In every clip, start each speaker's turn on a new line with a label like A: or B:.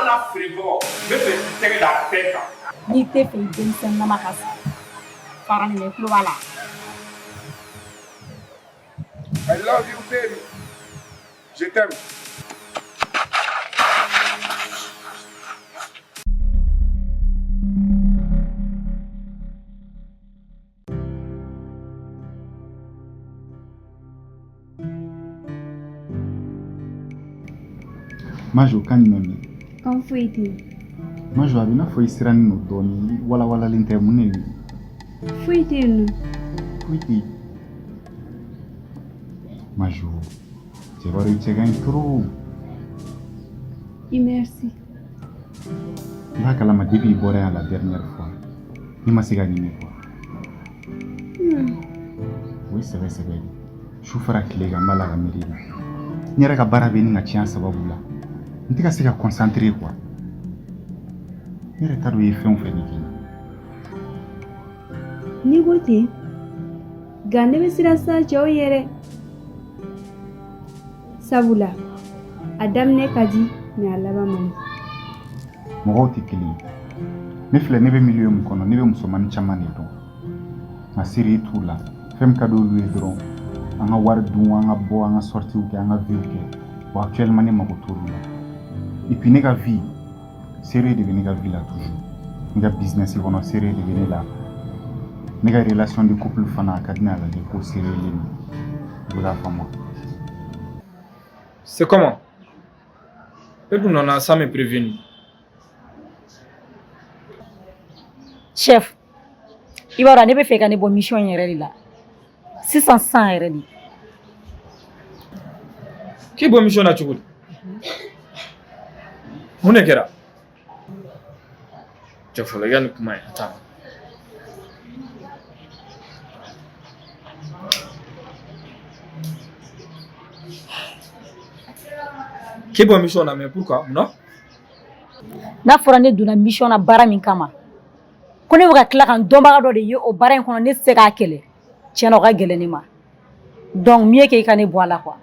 A: n'a feerebagaw, n bɛ fɛ k'i tɛgɛ da bɛɛ kan.
B: N'i tɛ fɛ i denmisɛnninama ka sa, fara nin na, i tulo b'a la.
A: I love you, baby. Je t'aime.
C: Majo, kan jumɛn bɛ yen?
D: Kan foyi tɛ yen.
C: Majo, a bɛ i n'a fɔ i sirannen don dɔɔnin, walawalalen tɛ, mun de ye?
D: Foyi tɛ yen nɔ.
C: Foyi tɛ yen. Majo, cɛ b'a dɔn i cɛ ka ɲi trop.
D: I merci.
C: I b'a kalama, depuis i bɔra yan la dernière fois, ne ma se ka ɲinɛ quoi. O ye sɛbɛ sɛbɛ de. Su fara tile kan, n b'a la ka miiri i la. N yɛrɛ ka baara bɛ ɲini ka tiɲɛ a sababu la. N tɛ ka se ka concentrer quoi. Ne yɛrɛ t'a dɔn i ye fɛn o fɛn de kɛ n na.
D: N'i ko ten, nka ne bɛ siran sa cɛw ye dɛ. Sabula a daminɛ ka di, mais a laban man di.
C: Mɔgɔw tɛ kelen ye. Ne filɛ, ne bɛ milieu min kɔnɔ, ne bɛ musomanin caman de dɔn. Nka sérieux t'u la. Fɛn min ka di olu ye dɔrɔn, an ka wari dun, an ka bɔ, an ka sorties kɛ, an ka vie kɛ. Bon, actuellement ne mago t'olu la. Et puis ne ka vie, sérieux de bɛ ne ka vie la toujours. Ne ka business kɔnɔ, sérieux de bɛ ne la. Ne ka relation de couple fana, a ka di ne ye a ka kɛ ko sérieux len de. I bɛ k'a faamu.
E: C'est comment? E dun nana sans me prévenir.
B: Chef, i b'a dɔn, ne bɛ fɛ ka ne bɔ mission in yɛrɛ de la sisan sisan yɛrɛ de.
E: K'i bɔ mission na cogo di? Mun de kɛra? Cɛ, fɔlɔ i ka nin kuma in, attends. K'i bɔ mission na, mais pourquoi? Munna?
B: N'a fɔra ne donna mission na baara min kama, ko ne bɛ ka tila ka n dɔnbaga dɔ de ye o baara in kɔnɔ, ne tɛ se k'a kɛlɛ, tiɲɛ na, o ka gɛlɛn ne ma. Donc mieux que i ka ne bɔ a la quoi.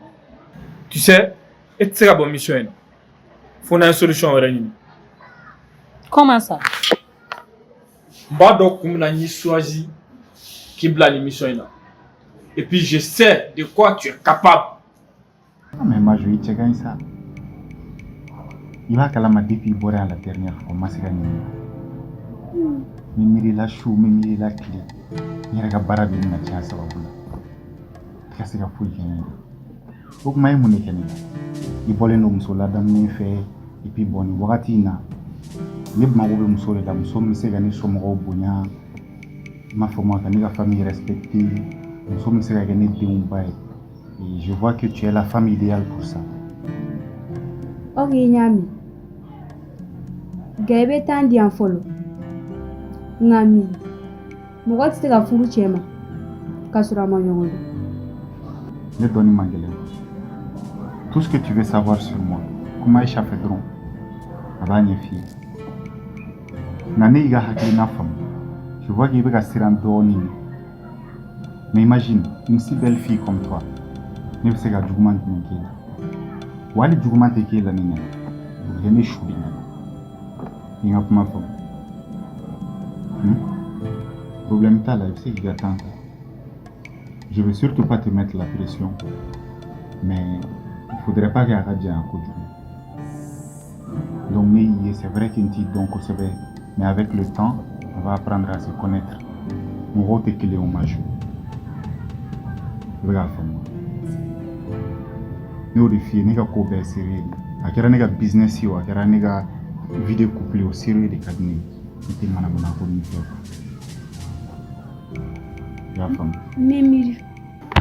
E: Tu sais, e tɛ se ka bɔ mission in na. Fo n'an ye solution wɛrɛ ɲini.
B: Comment ça?
E: N b'a dɔn kun min na n y'i choisi k'i bila nin mission in na. Et puis je sais de quoi tu es capable.
C: Ah, mais Majo, i cɛ ka ɲi sa. I b'a kalama, depuis i bɔra yan la dernière fois, n ma se ka ɲinɛ. N bɛ miiri la su, n bɛ miiri la tile. N yɛrɛ ka baara bɛ ɲini ka tiɲɛ a sababu la. N tɛ ka se ka foyi kɛ n yɛrɛ. O tuma, e mun de kɛ ne la? I bɔlen don muso ladamunen fɛ. Et puis bon, nin wagati in na, ne mago bɛ muso de la, muso min bɛ se ka ne somɔgɔw bonya, i m'a faamu, ka ne ka famille respecter, muso min bɛ se ka kɛ ne denw ba ye. Et je vois que tu es la femme idéale pour ça.
D: Ok, n y'a mɛn. Nka i bɛ temps di yan fɔlɔ. Nka min, mɔgɔ tɛ se ka furu cɛ ma k'a sɔrɔ a ma ɲɔgɔn dɔn.
C: Ne dɔnni man gɛlɛn. Tout ce que tu veux savoir sur moi, kuma Aïcha fɛ dɔrɔn, a b'a ɲɛf'i ye. Nka ne y'i ka hakilina faamu. Je vois k'i bɛ ka siran dɔɔnin. Mais imagine, une si belle fille comme toi, ne bɛ se ka juguman jumɛn k'e la? Wa hali juguman tɛ k'e la ne ɲɛna. O bɛ kɛ ne su de ɲɛna. I ka kuma faamu. Problème t'a la, i bɛ se k'i ka temps ta. Je veux surtout pas te mettre la pression, mais il faudrait pas que a ka janya kojugu. Donc ne y'i ye, c'est vrai que n t'i dɔn kosɛbɛ, mais avec le temps, on va apprendre à se connaître. Mɔgɔw tɛ kelen o, Majo. I bɛ k'a faamu. Ne y'o de f'i ye, ne ka ko bɛɛ ye sérieux de. A kɛra ne ka business ye o, a kɛra ne ka vie de couple ye o, sérieux de ka di ne ye. Ne tɛ manamana ko nin fɛ quoi. I y'a faamu.
D: N bɛ miiri.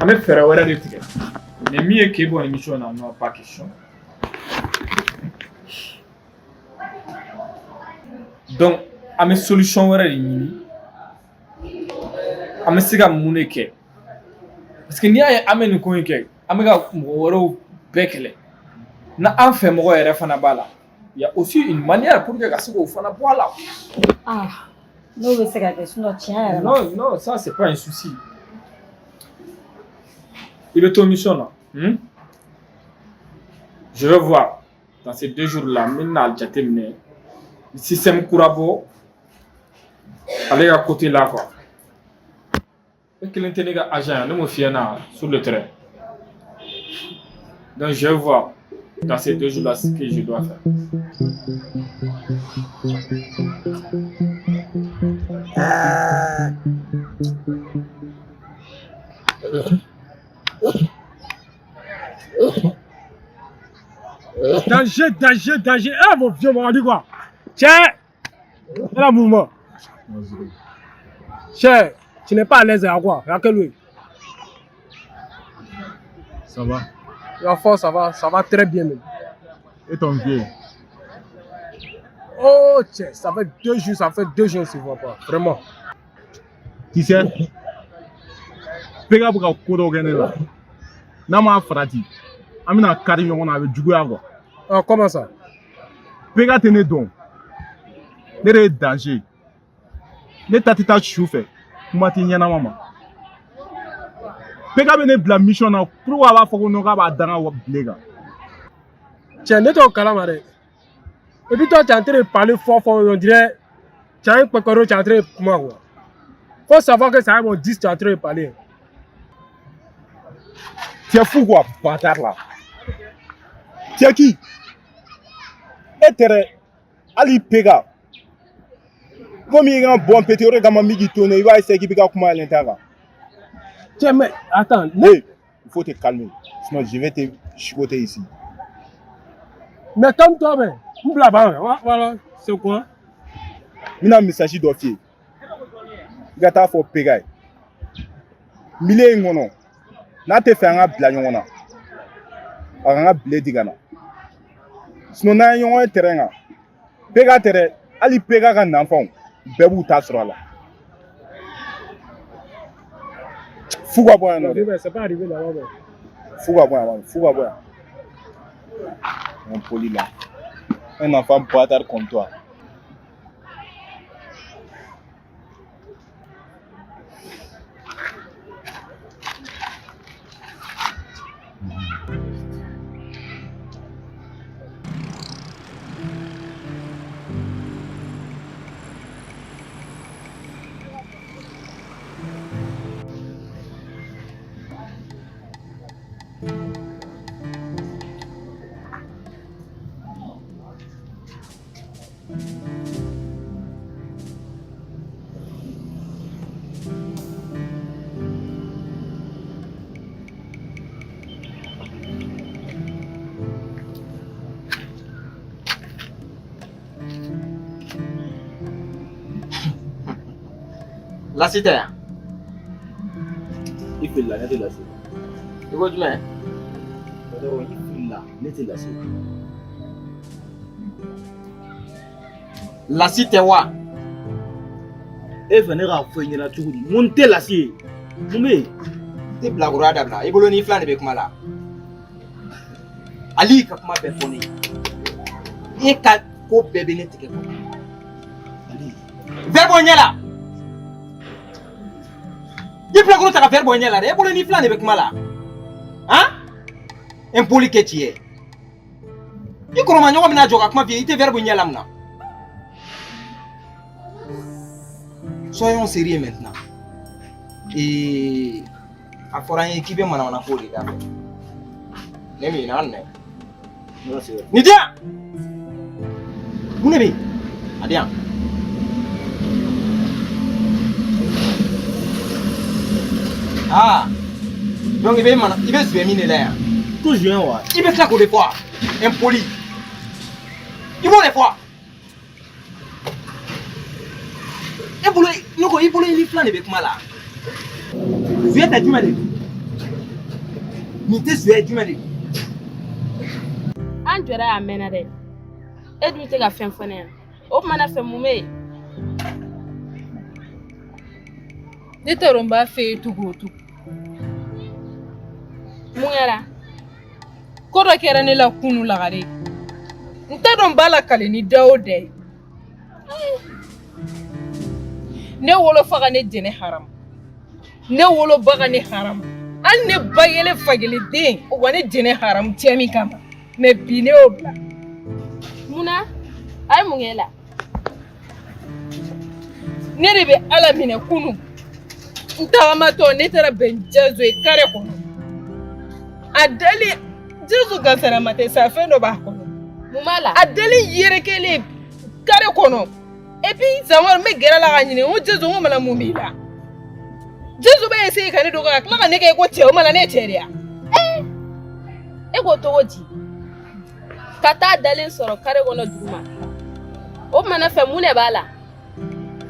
E: An bɛ fɛɛrɛ wɛrɛ de tigɛ. Mais min ye k'e bɔ mission na, non, pas question. Donc an bɛ solution wɛrɛ de ɲini. An bɛ se ka mun de kɛ? Parce que n'i y'a ye an bɛ nin ko in kɛ, an bɛ ka mɔgɔ wɛrɛw bɛɛ kɛlɛ. Na an fɛ mɔgɔ yɛrɛ fana b'a la. Il y a aussi une manière pour que ka se k'o fana bɔ a la.
B: Ah, n'o bɛ se ka kɛ, sinon tiɲɛ yɛrɛ la.
E: Non, non, ça c'est pas un souci. I bɛ to mission na. Je vais voir. Dans ces 2 jours là, n bɛna jateminɛ système kura bɔ ale ka côté la quoi. E kelen tɛ ne ka agent ye, ne m'o f'i ɲɛna sur le terrain. Donc je vais voir dans ces 2 jours là ce que je dois faire.
F: Danger, danger, danger. Eh, mon vieux, on dit quoi? Tiens, il y a un mouvement. Tiens, tu n'es pas à l'aise à quoi? À quel lui?
C: Ça va?
F: La force, ça va très bien même.
C: Et ton vieux?
F: Oh, tiens, ça fait 2 jours, ça fait 2 jours qu'on ne se voit pas. Vraiment.
C: Tu sais, PK bɛ ka ko dɔ kɛ ne la. N'a m'a farati, an bɛna kari ɲɔgɔn na, a bɛ juguya quoi.
F: Ah, comment ça?
C: PK tɛ ne dɔn. Ne de ye danger. Ne ta tɛ taa su fɛ, kuma tɛ ɲɛnama ma. PK bɛ ne bila mission na, pourquoi a b'a fɔ ko non k'a b'a danga bile kan?
F: Tiens, ne t'o kalama dɛ. Et puis toi, tu es en train de parler fort, fort, on dirait, tu as un pecoro, tu es en train de comment quoi. Faut savoir que c'est mon 10, tu es en train de parler.
C: Tu es fou quoi, bâtard là. Tu es qui? E tɛ dɛ, hali PK. Komi i ka bɔ pété o de kama n bɛ k'i to yen, i b'a essayer k'i bɛ ka kuma yɛlɛn ta kan.
F: Tiens, mais attends, ne...
C: Hey, il faut te calmer, sinon je vais te chicoter ici.
F: Mais calme-toi, mais. M'blaba, voilà, c'est quoi?
C: N bɛna message dɔ f'i ye. I ka taa fɔ PK ye. Milieu in kɔnɔ, n'a tɛ fɛ an ka bila ɲɔgɔn na, a ka n ka bile di ka na. Sinon n'an ye ɲɔgɔn ye terrain kan, PK tɛ dɛ, hali PK ka nanfanw bɛɛ b'u ta sɔrɔ a la. F'u ka bɔ yan nɔ dɛ.
F: Mais c'est pas arrivé là-bas, mais.
C: F'u ka bɔ yan, f'u ka bɔ yan. Mon poli là. Un enfant bâtard comme toi.
G: Lasi tɛ yan?
H: I filila, ne tɛ lasi.
G: I ko jumɛn?
H: I filila, ne tɛ lasi.
G: Lasi tɛ wa?
H: E fɛ ne k'a fɔ i ɲɛna cogo di? N ko n tɛ lasi ye. Mun bɛ yen?
G: I tɛ bilakoroya dabila. I bolo n'i filan de bɛ kuma la. Ali ka kuma bɛɛ fɔ ne ye. E ka ko bɛɛ bɛ ne tigɛ kɔnɔ.
H: Ali.
G: Verre bɔ n ɲɛ la. I bilakoro ta ka verre bɔ n ɲɛ la dɛ. E bolo n'i filan de bɛ kuma la. Han? Impoli kɛ ci ye. I kɔrɔma ɲɔgɔn bɛna jɔ ka kuma f'i ye, i tɛ verre bɔ n ɲɛ la mun na? Soyons sérieux maintenant. Et a fɔra an ye k'i bɛ manamana ko de da fɛ. Ne min na nɛ. Nin di yan. Mun de bɛ yen? A di yan. Ah. Donc i bɛ mana i bɛ zuwɛn min de la yan.
H: Ko zuwɛn wa?
G: I bɛ tila k'o de fɔ wa? Impoli. I b'o de fɔ wa? E bolo ne ko i bolo i ni filan de bɛ kuma la. Zuwɛn tɛ jumɛn de don? Nin tɛ zuwɛn jumɛn de don?
D: An jɔra yan a mɛnna dɛ. E dun tɛ ka fɛn fɔ ne ɲɛna. O tuma na fɛ mun bɛ yen?
I: Ne t'a dɔn n b'a f'e ye tugu o tugu.
D: Mun kɛra?
I: Ko dɔ kɛra ne la kunu lagare. N t'a dɔn n b'a lakale ni da o da ye. Ne wolofa ka ne jɛnɛ haramu. Ne woloba ka ne haramu. Hali ne ba kelen fa kelen den o ka ne jɛnɛ haramu cɛ min kama. Mais bi ne y'o bila. Mun na? A ye mun k'e la? Ne de bɛ Ala minɛ kunun. N tagamatɔ ne taara bɛn Jazo ye kare kɔnɔ. A dalen Jazo gansanama tɛ sa, fɛn dɔ b'a kɔnɔ.
J: Mun b'a la?
I: A dalen yɛrɛkɛlen kare kɔnɔ. Et puis Zamaro, n bɛ gɛrɛ a la k'a ɲininka, n ko Jazo, n ko mana mun b'i la? Jazo bɛ essayer ka ne don ka tila ka ne kɛ ko cɛ, o mana ne ye cɛ de ya?
J: E ko cogo di? Ka taa dalen sɔrɔ kare kɔnɔ duguma. O mana fɛ mun de b'a la?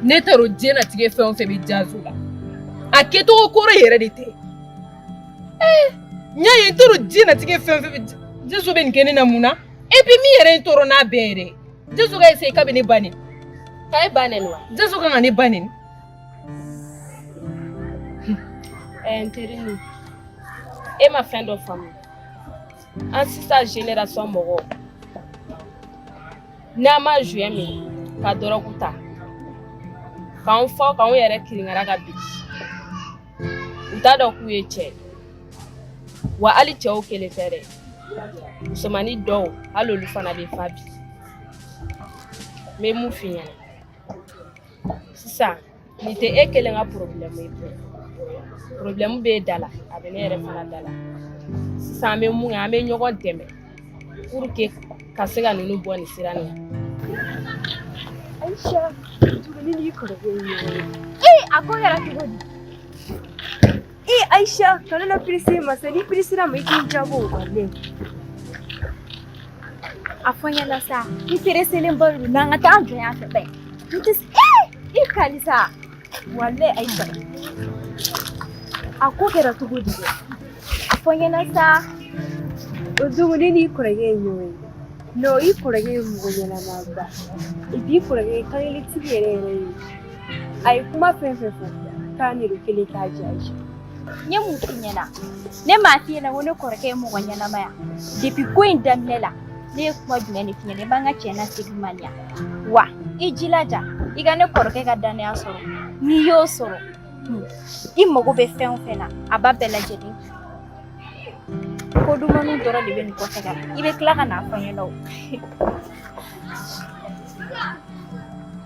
I: Ne t'a dɔn diɲɛnatigɛ fɛn o fɛn bɛ Jazo la. A kɛcogo kɔrɔ yɛrɛ de tɛ. N y'a ye, n t'a dɔn diɲɛnatigɛ fɛn o fɛn bɛ Jazo bɛ nin kɛ ne na mun na? Et puis min yɛrɛ ye n tɔɔrɔ n'a bɛɛ ye dɛ. Jazo ka essayer k'a bɛ ne ba neni.
J: K'a ye ba neni wa?
I: Jazo kan ka ne ba neni.
J: N terinin, e ma fɛn dɔ faamu. An sisan génération mɔgɔw, n'an ma joint min ka dɔrɔgu ta k'anw fɔ k'anw yɛrɛ kirinkara ka bin, u t'a dɔn k'u ye cɛ ye. Wa hali cɛw kelen tɛ dɛ, musomanin dɔw hali olu fana bɛ fa bi. N bɛ mun f'i ɲɛna sisan, nin tɛ e kelen ka problème ye bilen. Problème b'e da la, a bɛ ne yɛrɛ fana da la. Sisan an bɛ mun kɛ, an bɛ ɲɔgɔn dɛmɛ pour que ka se ka ninnu bɔ nin sira nin kan.
D: Aisha, tuguni n'i kɔrɔkɛ ye ɲɔgɔn ye. Ee, a ko kɛra cogo di? Ee Aisha, kana na pressé ma sa, n'i pressé ma i t'i jabɔ o walayi.
K: A fɔ n ɲɛna sa, i pressélen ba don, n'an ka taa an jɔ yan fɛ bɛɛ. N tɛ se. Ee, i kali sa. Walayi Aisha. A ko kɛra cogo di dɛ? A fɔ n ɲɛna sa.
D: O don ne n'i kɔrɔkɛ ye ɲɔgɔn ye. Non, i kɔrɔkɛ ye mɔgɔ ɲɛnama ba. Et puis i kɔrɔkɛ ye kankelentigi yɛrɛ yɛrɛ ye. A ye kuma fɛn fɛn fɔ k'a ne don kelen t'a diya Aisha.
K: N ye mun f'i ɲɛna? Ne m'a f'i ɲɛna ko ne kɔrɔkɛ ye mɔgɔ ɲɛnama ya. Depuis ko in daminɛ la, ne ye kuma jumɛn de f'i ɲɛna? I b'an ka cɛ nasegi man ya. Wa i jilaja i ka ne kɔrɔkɛ ka danaya sɔrɔ. N'i y'o sɔrɔ, i mago bɛ fɛn o fɛn na, a b'a bɛɛ lajɛlen kɛ. Ko dumuni dɔrɔn de bɛ nin kɔfɛ ka na. I bɛ tila ka n'a fɔ n ɲɛna o.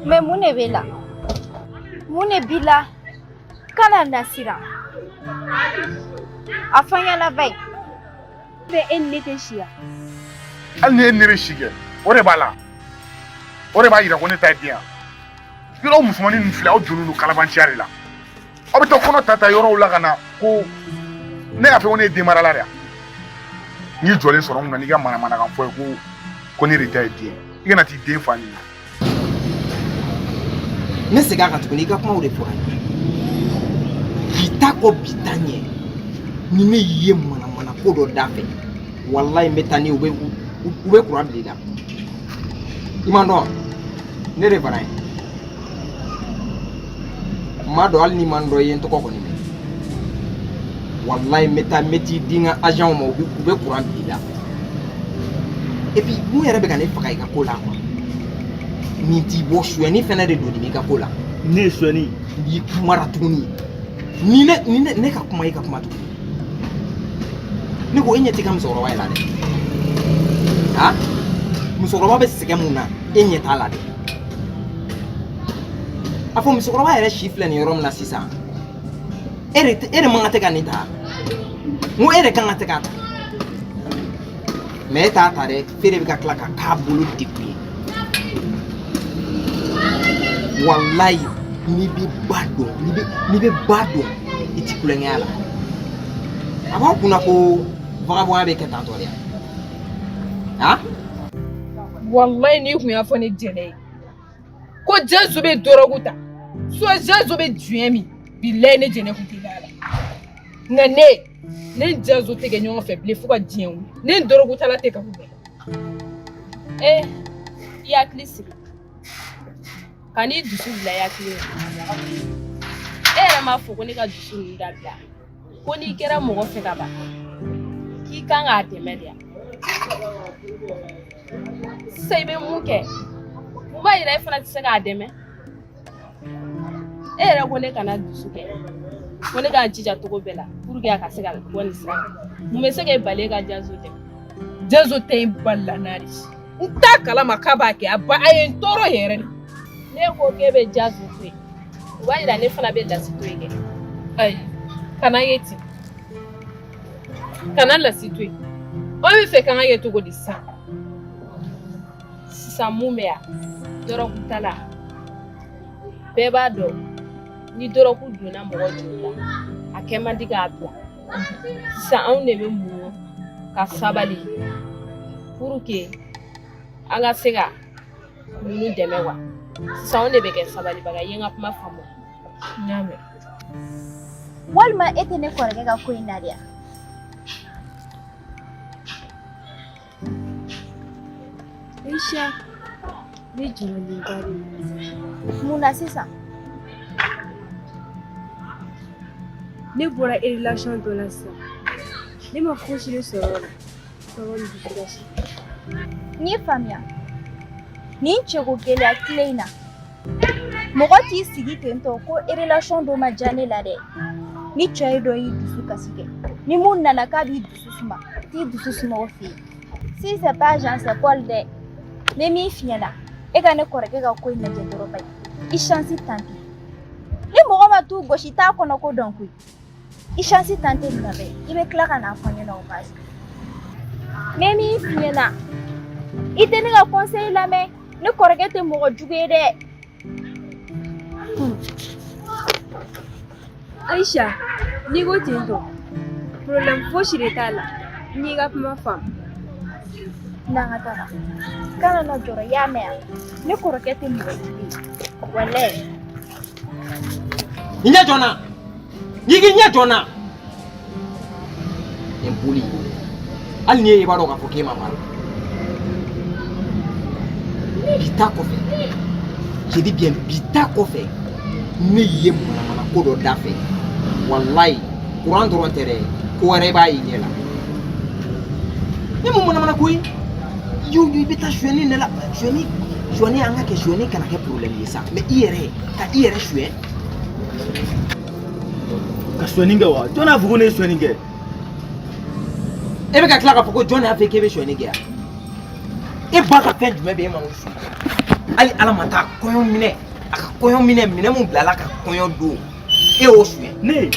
K: Mais mun de b'e la? Mun de b'i la? Kana na siran. A fɔ n ɲɛna bayi.
D: Bɛ e ni ne tɛ si yan.
A: Hali ni e ni ne bɛ si kɛ, o de b'a la. O de b'a yira ko ne ta ye den ye. Yɔrɔ musomanin ninnu filɛ, aw jolen don kalabanciya de la. Aw bɛ taa kɔnɔ ta ta yɔrɔw la ka na ko ne y'a fɔ ko ne ye den marala de ye. N'i jɔlen sɔrɔ n kunna n'i ka manamanakan fɔ ye ko ne de ta ye den ye. I kana t'i den fa nin na.
G: N bɛ segin a kan tuguni, i ka kumaw de fɔra n ye. Bi ta kɔ bi ta ɲɛ, ni ne y'i ye manamana ko dɔ da fɛ, walayi n bɛ taa ni u bɛ u bɛ kuran bila i la. I ma dɔn, ne de fana ye. N m'a dɔn, hali n'i ma n dɔn, i ye n tɔgɔ kɔni mɛn. Walayi n bɛ taa, n bɛ t'i di n ka agent ma, u bɛ kuran bila i la. Et puis mun yɛrɛ bɛ ka ne faga i ka ko la quoi? Nin t'i bɔ, sonyɛni fɛnɛ de don nin b'i ka ko la.
H: Ne ye sonyɛni?
G: N'i kumara tuguni, ni ne ni ne ne ka kuma, i ka kuma tuguni. Ne ko e ɲɛ t'i ka musokɔrɔba ye la dɛ. Ha? Musokɔrɔba bɛ sɛgɛn mun na, e ɲɛ t'a la dɛ. A fɔ musokɔrɔba yɛrɛ si filɛ nin yɔrɔ min na sisan. E de man kan tɛ ka nin ta. N ko e de kan ka tɛ k'a ta. Mais e t'a ta dɛ, f'e de bɛ ka tila ka k'a bolo degun ye. Walayi n'i bɛ ba dɔn, n'i bɛ ba dɔn, i ti kulonkɛ a la. A b'aw kunna ko vagabond bɛ kɛ tantɔ de ya. Han?
I: Walayi n'i kun y'a fɔ ne jɛnɛ ye ko Jazo bɛ dɔrɔgu ta, soit Jazo bɛ joint min, bilayi ne jɛnɛ kun tɛ da la. Nka ne ni Jazo tɛ kɛ ɲɔgɔn fɛ bilen fo ka diɲɛ wuli. Ne ni dɔrɔgutala tɛ kanu bɛɛ.
J: Eh, i hakili sigi. Kan'i dusu bila i hakili la. E yɛrɛ m'a fɔ ko ne ka dusu ninnu dabila. Ko n'i kɛra mɔgɔ fɛ ka ban, k'i kan k'a dɛmɛ de ya. Sisan i bɛ mun kɛ? Mun b'a yira e fana tɛ se k'a dɛmɛ? E yɛrɛ ko ne kana dusu kɛ. Ko ne k'an jija cogo bɛɛ la pour que a ka se ka bɔ nin sira kan. Mun bɛ se k'e bali e ka Jazo dɛmɛ?
I: Jazo tɛ in balila n'a de. N t'a kalama k'a b'a kɛ a ba a ye n tɔɔrɔ yɛrɛ de.
J: Ne ko k'e bɛ Jazo to yen, o b'a yira ne fana bɛ Lasi to yen kɛ.
I: Ayi, kana ye ten, kana Lasi to yen. O bɛ fɛ k'an ka kɛ cogo di sisan?
J: Sisan mun bɛ yan, dɔrɔgu ta la, bɛɛ b'a dɔn ni dɔrɔgu donna mɔgɔ joli la, a kɛ man di k'a bila. Sisan anw de bɛ muɲu ka sabali pour que an ka se ka ninnu dɛmɛ wa. Sisan anw de bɛ kɛ sabalibaga ye. I ye n ka kuma faamu?
I: N y'a mɛn.
K: Walima e tɛ ne kɔrɔkɛ ka ko in na de wa?
D: Aisha, ne jɔrɔlenba de ye.
K: Mun na sisan?
D: Ne bɔra relation dɔ la sisan. Ne ma fosi de sɔrɔ o la. Tɔɔrɔ ni dusukasi.
K: N y'i faamuya. Nin cɛko gɛlɛya tile in na, mɔgɔ t'i sigi ten tɔ ko relation dɔ ma diya ne la dɛ. Ni cɛ ye dɔ y'i dusu kasi kɛ, ni mun nana k'a b'i dusu suma, t'i dusu suma o fɛ yen. Si c'est pas Jean, c'est Paul dɛ. Ne m'i f'i ɲɛna, e ka ne kɔrɔkɛ ka ko in lajɛ dɔrɔn ba ye. I chance tenter. Ni mɔgɔ ma t'u gosi, i t'a kɔnɔ ko dɔn koyi. I chance tenter nin na bɛ, i bɛ tila ka n'a fɔ n ɲɛna o basi. Ne m'i f'i ɲɛna, i tɛ ne ka conseil lamɛn. Ne kɔrɔkɛ tɛ mɔgɔ jugu ye dɛ.
D: Aisha, n'i ko ten tɔ, problème fosi de t'a la. N y'i ka kuma faamu.
K: N'an ka taga. Kana na jɔrɔ, i y'a mɛn wa? Ne kɔrɔkɛ tɛ mɔgɔ jugu ye. Walayi.
G: I ɲɛ jɔ n na. N'i k'i ɲɛ jɔ n na. Impoli. Hali ni e b'a dɔn k'a fɔ k'e ma mara. Bi ta kɔfɛ. Je dis bien bi ta kɔfɛ. Ne ye manamana ko dɔ da fɛ. Walayi, kuran dɔrɔn tɛ dɛ. Ko wɛrɛ b'a y'i ɲɛ la. Ne mun manamana ko ye? Yo i bɛ taa sonyɛni ne la. Sonyɛni sonyɛni an ka kɛ sonyɛni kana kɛ problème ye sa. Mais i yɛrɛ ka i yɛrɛ suɲɛ.
H: Ka sonyɛni kɛ wa? Jɔn y'a fɔ ko ne ye sonyɛni kɛ?
G: E bɛ ka tila k'a fɔ ko jɔn y'a fɔ k'e bɛ sonyɛni kɛ yan? E ba ka fɛn jumɛn bɛ e ma o suɲɛ? Hali Ala ma taa kɔɲɔ minɛ, a ka kɔɲɔ minɛ, minɛ mun bilala ka kɔɲɔ don, e y'o suɲɛ.
H: Ne?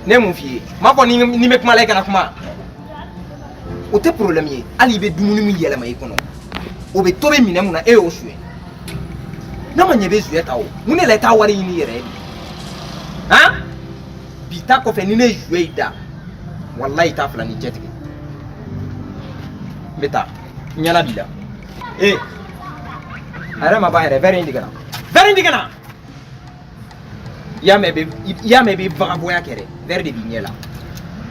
G: Ne ye mun f'i ye? N m'a fɔ ni bɛ kuma la i kana kuma. O tɛ problème ye. Hali i bɛ dumuni min yɛlɛma i kɔnɔ, o bɛ tobi minɛ mun na, e y'o suɲɛ. N'a ma ɲɛ i bɛ suɲɛ ta o, mun de la i t'a wari ɲini i yɛrɛ ye bi? Han? Bi ta kɔfɛ ni ne ye suɲɛ i da, walayi i t'a fila ni cɛ tigɛ. N bɛ taa, n ɲɛna b'i la. Ee, a yɛrɛ ma ban yɛrɛ, verre in di ka na. Verre in di ka na. I y'a mɛn i y'a mɛn i bɛ vagabond kɛ dɛ, verre de b'i ɲɛ la.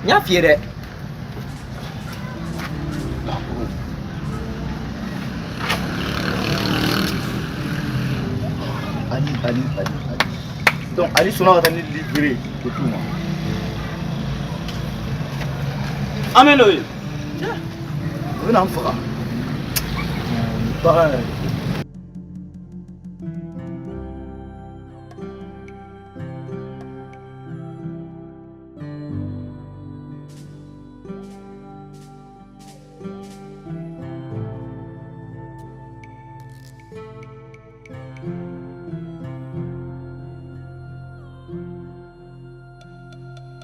G: N y'a f'i ye dɛ.
H: Ali, Ali, Ali, Ali. Donc Ali sɔnna ka taa ne livrer o t'u ma. An bɛ n'o ye. O bɛna n faga. Bagan yɛrɛ.